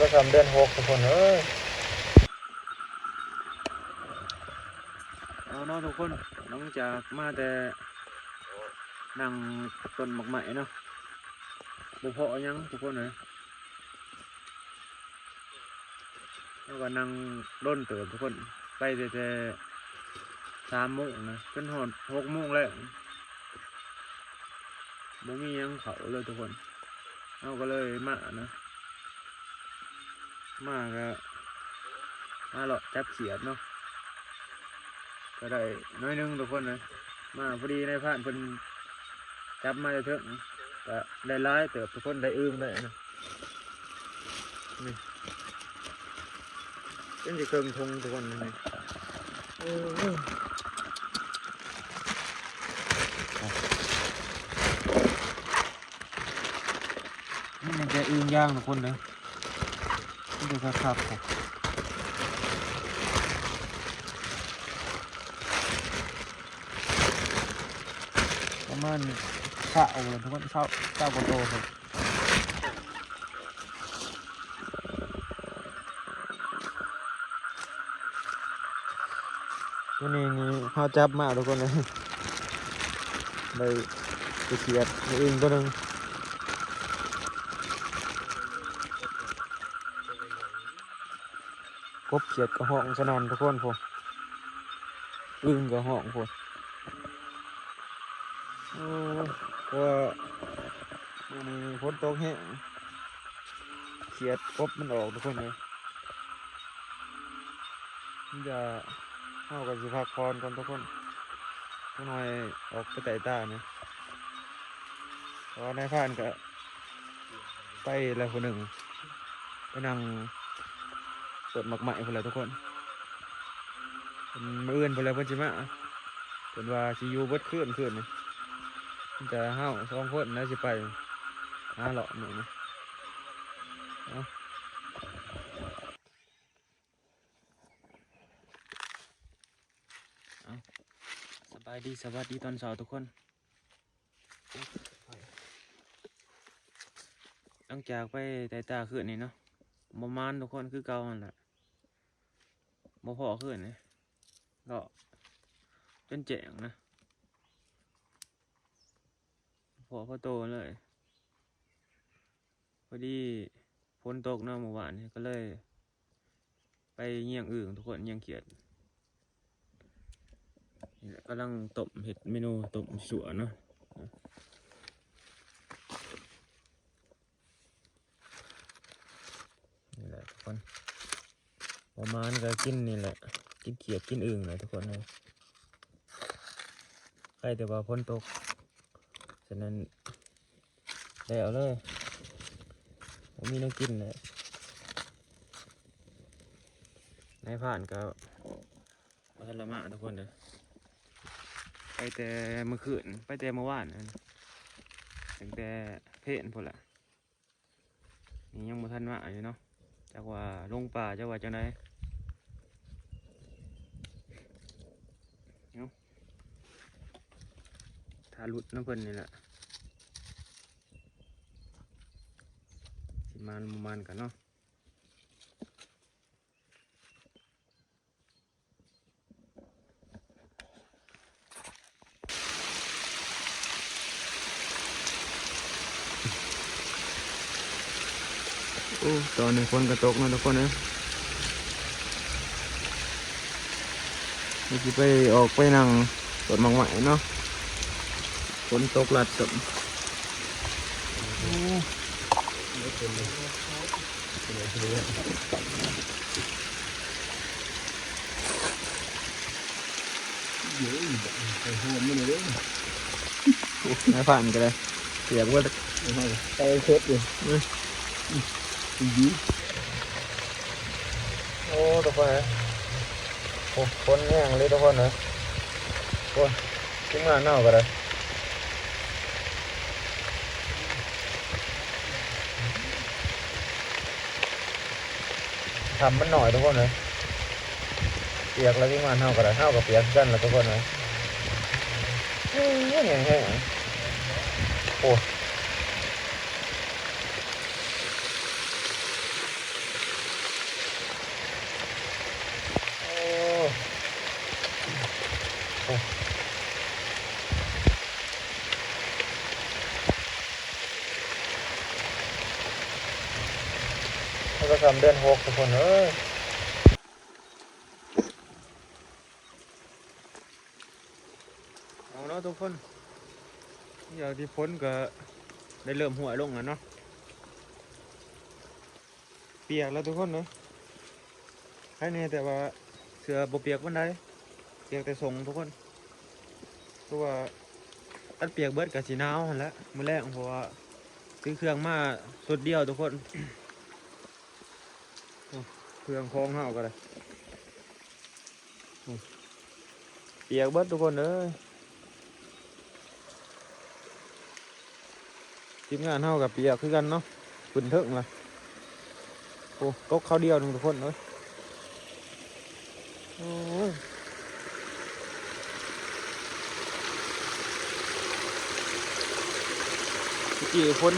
ກໍຊ່ຳເດືອນຫົກທຸກຄົນເອີຍ. ເອົາເນາະທຸກຄົນ, ຫຼັງຈາກມາແຕ່ນັ່ງຕົ້ນໝາກໄມ້ເນາະ ບໍ່ພໍຫຍັງທຸກຄົນເອີຍ. ເຮົາກໍນັ່ງດົນເຕີບທຸກຄົນ, ໄປແຕ່ ແຕ່ສາມໂມງນະ ຈົນຮອດຫົກໂມງແລ້ວ ບໍ່ມີຫຍັງເຂົ້າເລີຍທຸກຄົນ. ເຮົາກໍເລີຍມານະ ມາກໍມາເລາະຈັບຂຽດເນາະ ກໍໄດ້ໜ້ອຍໜຶ່ງທຸກຄົນເອີຍ. ມາພໍດີນາຍພານເພິ່ນຈັບມາແຕ່ເທິງ ກໍໄດ້ຫຼາຍເຕີບທຸກຄົນ, ໄດ້ອຶ່ງໄດ້ນະ. ນີ້ ເປັນຊິເຄິ່ງຖົງທຸກຄົນນີ້. ເອີ ນີ້ແມ່ນແຕ່ອຶ່ງຢ່າງທຸກຄົນເດີ, ມີແຕ່ຄັກໆ ປະມານຊາວແລ້ວທຸກຄົນ, ຊາວ ຊາວກວ່າໂຕພຸ້ນ. ຕົວນີ້ນີ້ເຮົາຈັບມາທຸກຄົນເອີຍ, ໄດ້ໄປຂຽດ ໄດ້ອຶ່ງຕົວໜຶ່ງ. ກົບຂຽດກໍຮ້ອງສະໜັ່ນທຸກຄົນພຸ້ນ, ອຶ່ງກໍຮ້ອງພຸ້ນ. ໂອ້ ເພາະວ່າມື້ນີ້ຝົນຕົກແຮງ, ຂຽດກົບມັນອອກທຸກຄົນເອີຍ. ມັນຈະ ເຮົາກໍຊິພັກຜ່ອນກ່ອນທຸກຄົນ, ຈັກໜ່ອຍອອກໄປໄຕ່ຕານີ້. ເພາະວ່ານາຍພານກໍໄປແລ້ວຜູ້ໜຶ່ງ, ໄປນັ່ງຕົ້ນໝາກໄມ້ພຸ້ນແຫຼະທຸກຄົນ. ເພິ່ນ ມື້ອື່ນພຸ້ນແຫຼະເພິ່ນຊິມາ, ເພິ່ນວ່າຊິຢູ່ເບິດຄືນ ຄືນນີ້. ມີແຕ່ເຮົາສອງຄົນນະຊິໄປຫາເລາະມື້ນີ້. ເອົາ ເອົາ ສະບາຍດີ ສະຫວັດດີຕອນເຊົ້າທຸກຄົນ. ຫຼັງຈາກໄປໄຕ່ຕາຄືນນີ້ເນາະ, ບໍ່ໝານທຸກຄົນ ຄືເກົ່າຫັ້ນແຫຼະ, ບໍ່ພໍຄືນນີ້, ເລາະຈົນແຈ້ງນະ, ບໍ່ພໍພໍໂຕເລີຍ. ພໍດີຝົນຕົກເນາະມື້ວານນີ້ ກໍເລີຍໄປຍ່ຽງອຶ່ງທຸກຄົນ, ຍ່ຽງຂຽດ. ນີ້ແຫຼະ ກຳລັງຕົ້ມ ເຮັດເມນູຕົ້ມຊົ່ວເນາະ. ນີ້ແຫຼະທຸກຄົນ, ປະມານກໍກິນນີ້ແຫຼະ, ກິນຂຽດກິນອຶ່ງແຫຼະທຸກຄົນເອີຍ. ໃກ້ແຕ່ວ່າຝົນຕົກ ສະນັ້ນ ແລ້ວເລີຍ ບໍ່ມີແນວກິນແລ້ວ. ນາຍພານກໍບໍ່ທັນລະມາທຸກຄົນເດີ, ໄປແຕ່ມື້ຄືນ ໄປແຕ່ມື້ວານ ຕັ້ງແຕ່ເພນພຸ້ນລະ. ນີ້ຍັງບໍ່ທັນມາຢູ່ເນາະ, ຈັກວ່າລົງປ່າ ຈັກວ່າຈັ່ງໃດ. ເອົາ ຖ້າຫຼຸດນຳເພິ່ນນີ້ແຫຼະ, ຊິມານບໍ່ມານກັນເນາະ. ໂອ້ ຕອນນີ້ຝົນກໍຕົກເນາະທຸກຄົນເອີຍ, ນີ້ຊິໄປ ອອກໄປນັ່ງຕົ້ນໝາກໄມ້ເນາະ, ຝົນຕົກລັດຊະ. ໂອ້ ນາຍພານກໍໄດ້ ປຽກເບິດ ເອົາເອົາເຄັດຢູ່. ໂອ້ ທຸກຄົນເອີຍ ໂອ້ ຝົນແຮງເລີຍທຸກຄົນເອີຍ. ໂອ້ຍ ທີມງານເຮົາກໍໄດ້ ຖ້ຳມັນນ້ອຍທຸກຄົນເອີຍ, ປຽກແລ້ວ ທີມງານເຮົາກໍໄດ້ ເຮົາກໍປຽກຄືກັນແຫຼະທຸກຄົນເອີຍ. ໂອ້ຍ ແຮງໆ ໂອ້ຍ. ມັນກໍສ່ຳເດືອນຫົກ ທຸກຄົນເອີຍ. ເອົາເນາະທຸກຄົນ ຢາກທີ່ຝົນກໍໄດ້ເລີ່ມຫ້ວຍລົງແລ້ວເນາະ. ປຽກແລ້ວທຸກຄົນເອີຍ. ໃຄແນ່ແຕ່ວ່າເສື້ອບໍ່ປຽກປານໃດ, ປຽກແຕ່ສົ້ງທຸກຄົນ. ຄືວ່າຄັນປຽກເບິດກໍຊິໜາວຫັ້ນແຫຼະມື້ແລງ, ເພາະວ່າຖືເຄື່ອງມາຊຸດດຽວທຸກຄົນ. ໂອ້ ເຄື່ອງຂອງເຮົາກໍໄດ້ ໂອ້ ປຽກເບິດທຸກຄົນເອີຍ. ທີມງານເຮົາກໍປຽກຄືກັນເນາະ, ຂຶ້ນເທິງລະ. ໂອ້ ຕົກຄາວດຽວໜຶ່ງທຸກຄົນເອີຍ. ໂອ້ຍ ຕະກີ້ຝົນ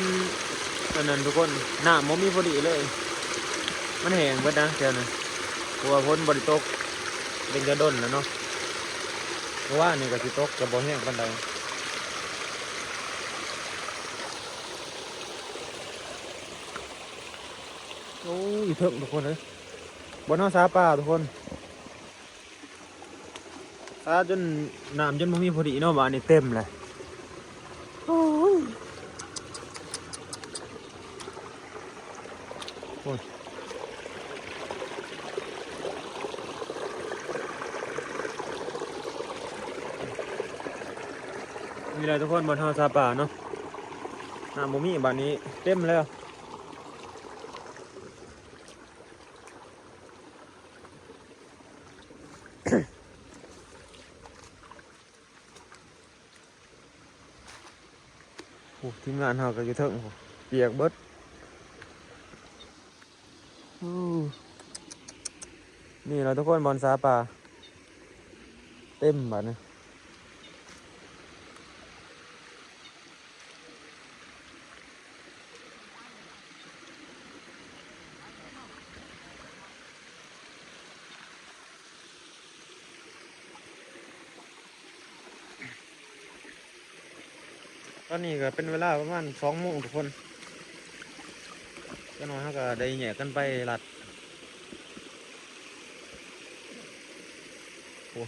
ອັນນັ້ນທຸກຄົນ, ນ້ຳບໍ່ມີພໍດີເລີຍ, ມັນແຫ້ງເບິດນະແຖວນັ້ນ, ເພາະວ່າຝົນບໍ່ໄດ້ຕົກເປັນກະດົນແລ້ວເນາະ. ເມື່ອວານນີ້ກໍຊິຕົກ ກໍບໍ່ແຮງປານໃດ. ໂອ້ຍ ເທິງທຸກຄົນເອີຍ, ບ່ອນເຮົາສາປາທຸກຄົນ. ສາຈົນ ນ້ຳຈົນບໍ່ມີພໍດີເນາະ, ບາດນີ້ເຕັມແລ້ວ. ໂອ້ຍ ໂອ້ຍ ນີ້ແຫຼະທຸກຄົນ, ບ່ອນເຮົາສາປາເນາະ, ນ້ຳບໍ່ມີ, ບາດນີ້ເຕັມແລ້ວ. ໂອ້ ທີມງານເຮົາກໍຢູ່ເທິງ ປຽກເບິດ. ໂອ້ ນີ້ລະທຸກຄົນ, ບ່ອນສາປາເຕັມບາດນີ້. ຕອນນີ້ກໍເປັນເວລາປະມານສອງໂມງທຸກຄົນ, ຈັກໜ້ອຍເຮົາກໍໄດ້ແຍກກັນໄປລັດ. ໂອ້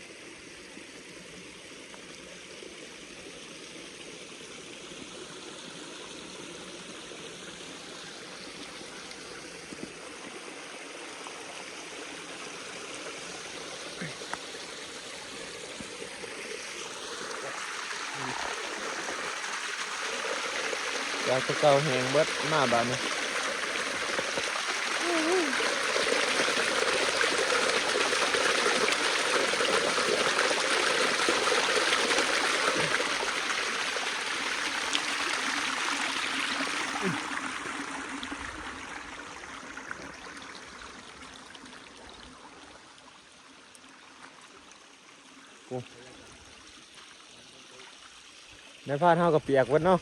ຈາກແຕ່ເກົ່າແຫ້ງເບິດ ມາບາດນີ້. ໂອ້ ນາຍພານເຮົາກໍປຽກເບິດເນາະ.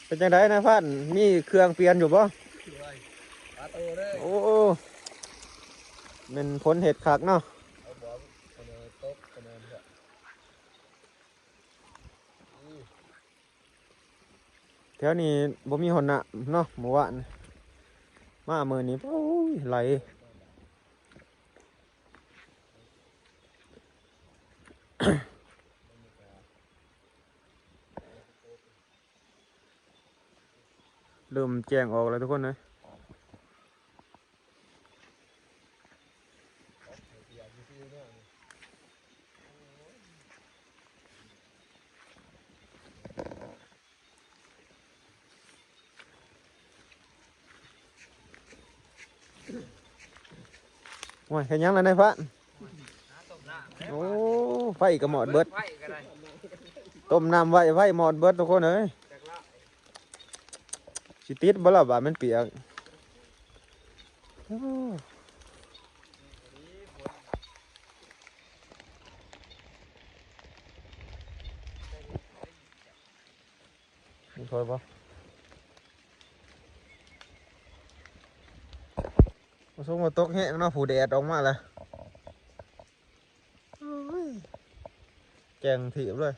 ເປັນຈັ່ງໃດນາຍພານ ມີເຄື່ອງປ່ຽນຢູ່ບໍ່? ໂອ້ ແມ່ນຝົນເຮັດຄັກເນາະ. ແຖວນີ້ບໍ່ມີຮອດນ້ຳເນາະ, ມື້ວານມາມື້ນີ້ ໂອ້ຍ ໄຫຼ. ເລີ່ມແຈ້ງອອກແລ້ວທຸກຄົນເອີຍ. ໂອ້ຍ ເຮັດຫຍັງລະນາຍພານ? ໂອ້ ໄຟກໍມອດເບິດ. ຕົ້ມນ້ຳໄວ້ ໄຟມອດເບິດທຸກຄົນເອີຍ. ຊິຕິດບໍ່ລະ ບາດມັນປຽກ. ໂອ້ ມັນຖ້ອຍບໍ່? ບໍ່ສົມວ່າຕົກແຮງເນາະ ຜູ້ແດດອອກມາແລ້ວ. ໂອ້ຍ ແກ່ງຖີບເລີຍ.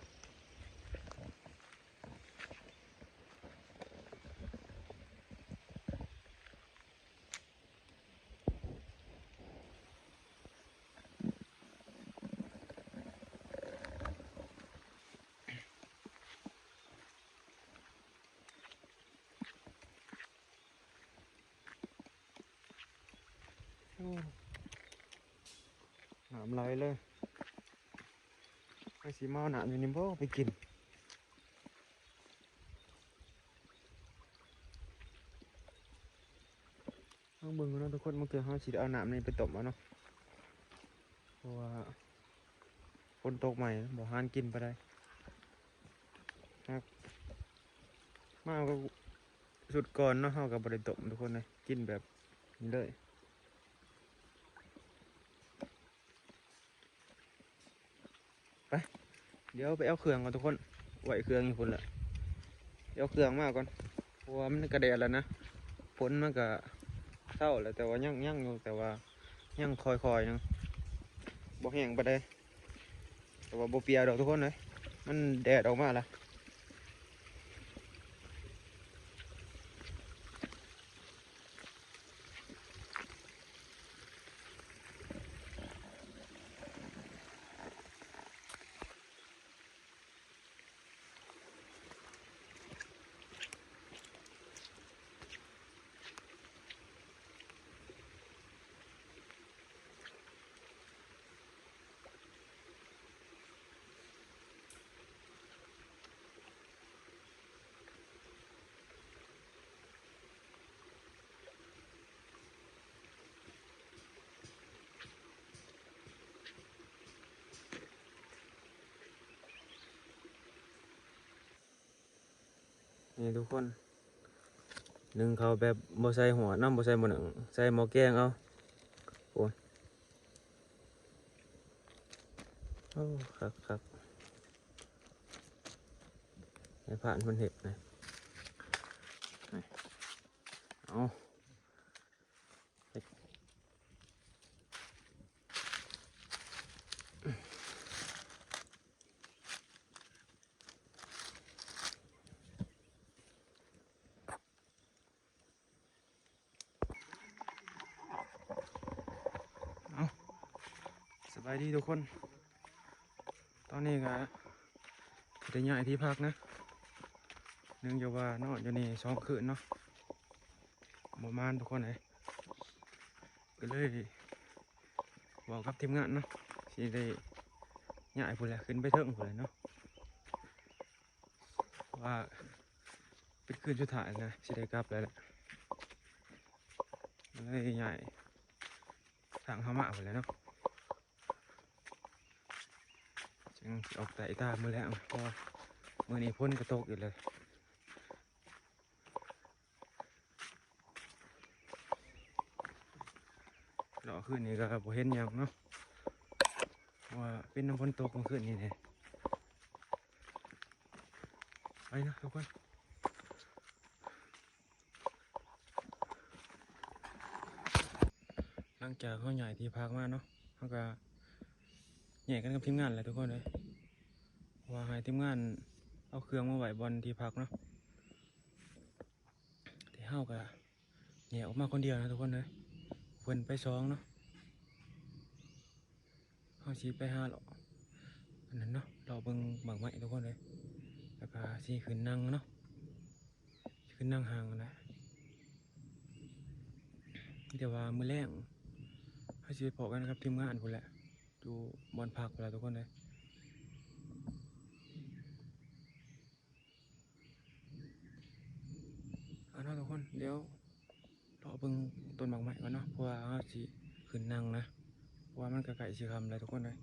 ໂອ້ ນ້ຳໄຫຼເລີຍ. ຂ້ອຍຊິມາເອົານ້ຳຢູ່ນີ້ບໍ່ໄປກິນ. ລອງເບິ່ງເນາະທຸກຄົນ, ບາງເທື່ອເຮົາຊິໄດ້ເອົານ້ຳນີ້ໄປຕົ້ມເອົາເນາະ, ເພາະວ່າຝົນຕົກໃໝ່ ບໍ່ຫານກິນປານໃດ. ຫາກມາກໍຊຸດກ່ອນເນາະ, ເຮົາກໍບໍ່ໄດ້ຕົ້ມທຸກຄົນເລີຍ, ກິນແບບນີ້ເລີຍ. ໄປ ດຽວໄປເອົາເຄື່ອງກ່ອນທຸກຄົນ, ໄວ້ເຄື່ອງຢູ່ພຸ້ນແຫຼະ. ໄປເອົາເຄື່ອງມາກ່ອນ ເພາະວ່າມັນກະແດດແລ້ວນະ, ຝົນມັນກະເຊົາແລ້ວ ແຕ່ວ່າຍັງ ຍັງຢູ່ ແຕ່ວ່າຍັງຄ່ອຍໆໜຶ່ງ, ບໍ່ແຮງປານໃດ ແຕ່ວ່າບໍ່ປຽກດອກທຸກຄົນເອີຍ, ມັນແດດອອກມາແລ້ວ. ນີ້ທຸກຄົນ ໜຶ້ງເຂົ້າແບບບໍ່ໃສ່ຫົວເນາະ, ບໍ່ໃສ່ໝໍ້ໜຶ້ງ ໃສ່ໝໍ້ແກງເອົາ. ໂອ້ຍ ໂອ້ ຄັກໆ ໃຫ້ຜ່ານເພິ່ນເຮັດນະ. ເອົາ ເອົາ ສະບາຍດີທຸກຄົນ, ຕອນນີ້ກະຊິໄດ້ຍ້າຍທີ່ພັກນະ, ເນື່ອງຈາກວ່ານອນຢູ່ນີ້ສອງຄືນເນາະ ບໍ່ໝານທຸກຄົນເອີຍ, ກໍເລີຍເວົ້າກັບທີມງານເນາະ ຊິໄດ້ຍ້າຍພຸ້ນແຫຼະ ຂຶ້ນໄປເທິງພຸ້ນແຫຼະເນາະ. ວ່າເປັນຄືນສຸດທ້າຍແລ້ວນະ ຊິໄດ້ກັບແລ້ວແຫຼະ, ເລີຍຍ້າຍທາງເຮົາມາພຸ້ນແຫຼະເນາະ, ຈຶ່ງຊິອອກໄຕ່ຕາມື້ແລງ ເພາະວ່າມື້ນີ້ຝົນກໍຕົກອີກແລ້ວ. ເລາະຄືນນີ້ກໍບໍ່ເຫັນຫຍັງເນາະ ເພາະວ່າເປັນນຳຝົນຕົກມື້ຄືນນີ້ແຫຼະ. ໄປນະທຸກຄົນ, ຫຼັງຈາກເຮົາຍ້າຍທີ່ພັກມາເນາະ ເຮົາກໍແຍກກັນກັບທີມງານແຫຼະທຸກຄົນເອີຍ, ເພາະວ່າໃຫ້ທີມງານເອົາເຄື່ອງມາໄວ້ບ່ອນທີ່ພັກເນາະ. ແຕ່ເຮົາກະແຍກອອກມາຄົນດຽວນະທຸກຄົນເອີຍ, ເພິ່ນໄປສອງເນາະ. ເຮົາຊິໄປຫາເລາະອັນນັ້ນເນາະ, ເລາະເບິ່ງໝາກໄມ້ທຸກຄົນເອີຍ, ແລ້ວກະຊິຂຶ້ນນັ່ງເນາະ, ຂຶ້ນນັ່ງຫ້າງຫັ້ນແຫຼະ. ແຕ່ວ່າມື້ແລງເຮົາຊິໄປພໍ້ກັນກັບທີມງານພຸ້ນແຫຼະ, ຢູ່ບ່ອນພັກພຸ້ນແຫຼະທຸກຄົນເອີຍ. ເອົາເນາະທຸກຄົນ, ດຽວເລາະເບິ່ງຕົ້ນໝາກໄມ້ກ່ອນເນາະ, ເພາະວ່າເຮົາຊິຂຶ້ນນັ່ງນະ, ເພາະວ່າມັນກໍໃກ້ຊິຄ່ຳແລ້ວທຸກຄົນເອີຍ.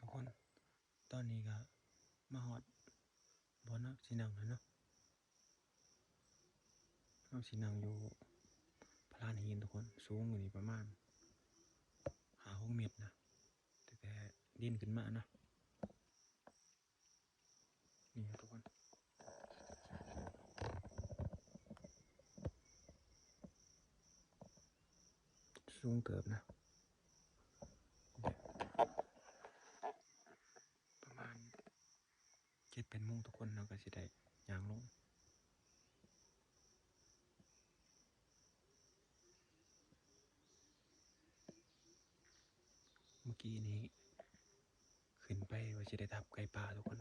ທຸກຄົນ ຕອນນີ້ກໍມາຮອດບ່ອນເຮົາຊິນັ່ງແລ້ວເນາະ. ເຮົາຊິນັ່ງຢູ່ພະລານຫີນທຸກຄົນ ສູງຢູ່ນີ້ປະມານຫ້າຫົກເມັດນະ ຕັ້ງແຕ່ດິນຂຶ້ນມາເນາະ. ນີ້ທຸກຄົນ ສູງເຕີບນະ ປະມານເຈັດແປດໂມງທຸກຄົນ ເຮົາກໍຊິໄດ້ຍ່າງລົງ. ເມື່ອກີ້ນີ້ຂຶ້ນໄປວ່າຊິໄດ້ທັບໄກ່ປ່າທຸກຄົນ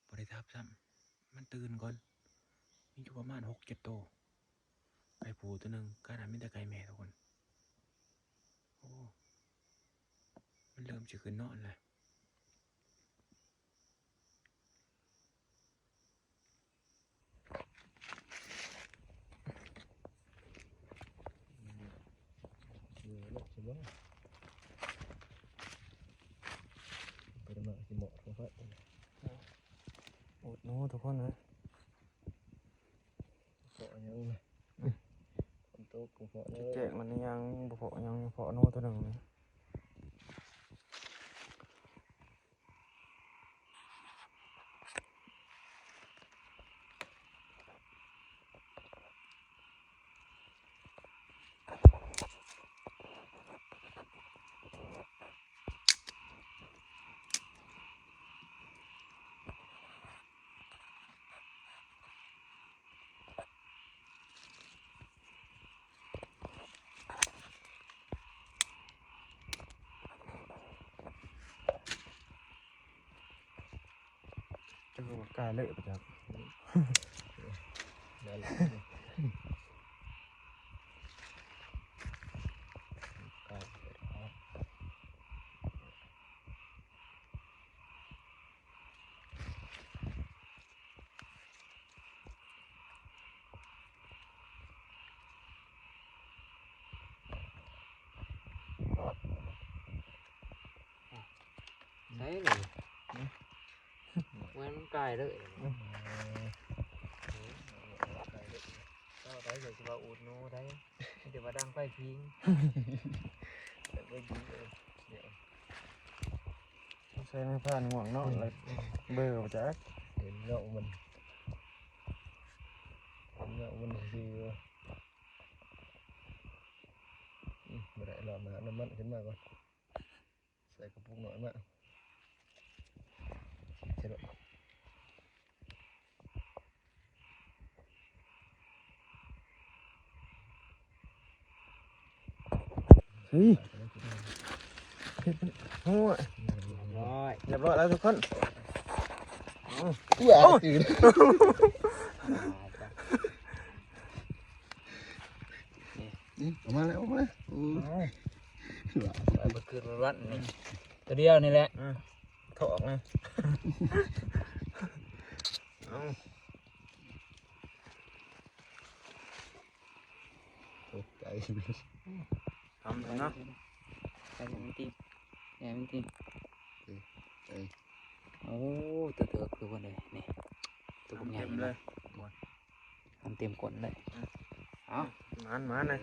ບໍ່ໄດ້ທັບຊ້ຳ ມັນຕື່ນກ່ອນ ມີຢູ່ປະມານຫົກເຈັດໂຕ ໄກ່ຜູ້ໂຕໜຶ່ງ ກະນັ້ນມີແຕ່ໄກ່ແມ່ທຸກຄົນ. ໂອ້ ມັນເລີ່ມຊິຂຶ້ນນອນແລ້ວ. ໂອດໜູທຸກຄົນເອີຍ ເພາະຫຍັງ ຝົນຕົກກໍເພາະ ແຈ້ງມັນຍັງບໍ່ເພາະຫຍັງ ເພາະໜູໂຕໜຶ່ງນີ້. ຈັກວ່າກາເລີຍປະຈັກ ນັ້ນແຫຼະ ກາເລີຍ. ໃສ່ເລີຍ ອືມ ແມ່ນມັນກາຍເລີຍ ເອີ ເອົາໄດ້ ເຈົ້າໄດ້ ເຈົ້າຊິວ່າອູດໂນໄດ້ ມີແຕ່ວ່າດັງໄຟພິງ ດັງໄຟພິງເອີ ດຽວ ໃສ່ໃນຜ່ານງ່ວງນອນ ອືມ ແລ້ວເບີບໍ່ຈັກ ເຫັນເງາມັນ ເຫັນເງາມັນຊື່ ອືມ ບໍ່ໄດ້ ລອດນ້ຳມັນຂຶ້ນມາກ່ອນ. ໃສ່ກະປຸກນ້ອຍມາ ໃສ່ໂລດ ເຮີ້ຍ ເຮັດມັນ ໂອ້ຍ ຮຽບຮ້ອຍ ຮຽບຮ້ອຍແລ້ວທຸກຄົນ ເອົາ ເອີ ເອົາ ນີ້ ອອກມາແລ້ວ ອອກມາແລ້ວ ໂອ້ຍ ເອົາ ເອົາໄປຄືນວັນນີ້ ຕົວດຽວນີ້ແຫຼະ ອືມ ຖອກນະ ເອົາ ຕົກໃຈ ທຳເນາະ ໃສ່ມັນຕິ ໃສ່ມັນຕິ ເອີ ເອີ ໂອ້ ຕົວເຕີບຄືບໍ່ໄດ້ນີ້ ຕົວບັກໃຫຍ່ ທຳເຕັມເລີຍ ເນາະ ທຳເຕັມກົ້ນເລີຍ ອືມ ເອົາ ມານໆ ເລີຍ.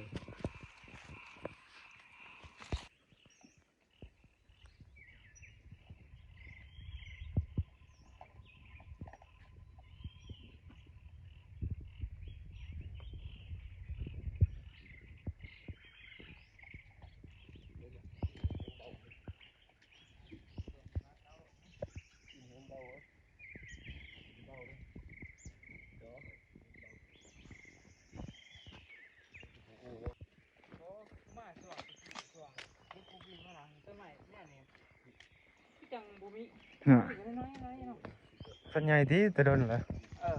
ຄັນໃຫຍ່ຕິ ແຕ່ດົນລະ ເອີ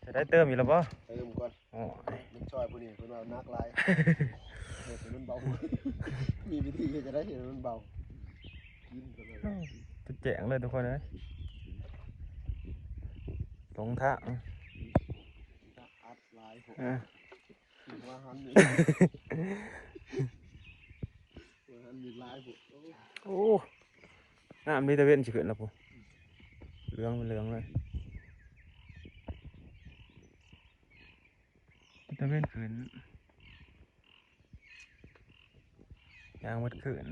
ຈະໄດ້ເຕີມອີກແລ້ວບໍ່? ເຕີມກ່ອນ ໂອ້ຍ ເດັກຊອຍຜູ້ນີ້ເພິ່ນວ່າໜັກຫຼາຍ ເຮັດໃຫ້ມັນເບົາ ມີວິທີເຮັດຈັ່ງໃດເຮັດໃຫ້ມັນເບົາ ກິນໄປເລີຍ ແຈ້ງເລີຍທຸກຄົນເອີຍ ຫຼົງທາງ ອັດຫຼາຍ ເອີ ຫົວຫັນຢູ່ ຫົວຫັນ ມີຫຼາຍພຸ້ນ. ໂອ້ ໂອ້ ນ້ຳນີ້ຕາເວັນຊິຂຶ້ນແລ້ວພຸ້ນ ເຫຼືອງເປັນເຫຼືອງເລີຍ ຕາເວັນຂຶ້ນ ຍ່າງໝົດຄືນ.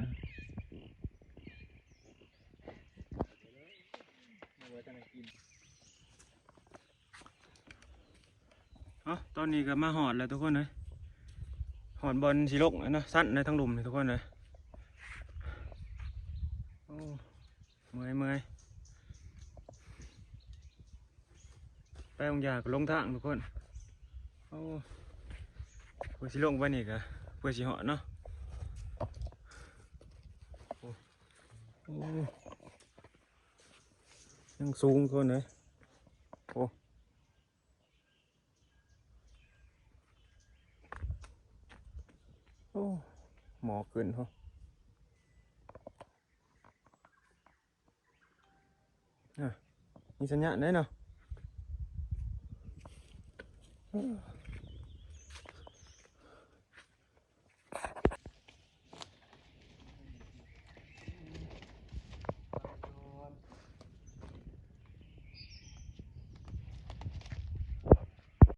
ເອົ້າ ຕອນນີ້ກໍມາຮອດແລ້ວທຸກຄົນເອີຍ ຮອດບ່ອນຊິລົງແລ້ວເນາະ ຊັນໃນທາງລຸ່ມນີ້ທຸກຄົນເອີຍ. ໂອ້ ເມື່ອຍ ເມື່ອຍ ໄປໂຮງຢາກໍຫຼົງທາງທຸກຄົນ. ໂອ້ ເພື່ອຊິລົງໄປນີ້ກໍເພື່ອຊິຮອດເນາະ. ໂອ້ ໂອ້ ຍັງສູງທຸກຄົນເອີຍ. ໂອ້ ໂອ້ ໝອກຂຶ້ນພຸ້ນ. ອ່ະ ມີສັນຍານໄດ້ເນາະ.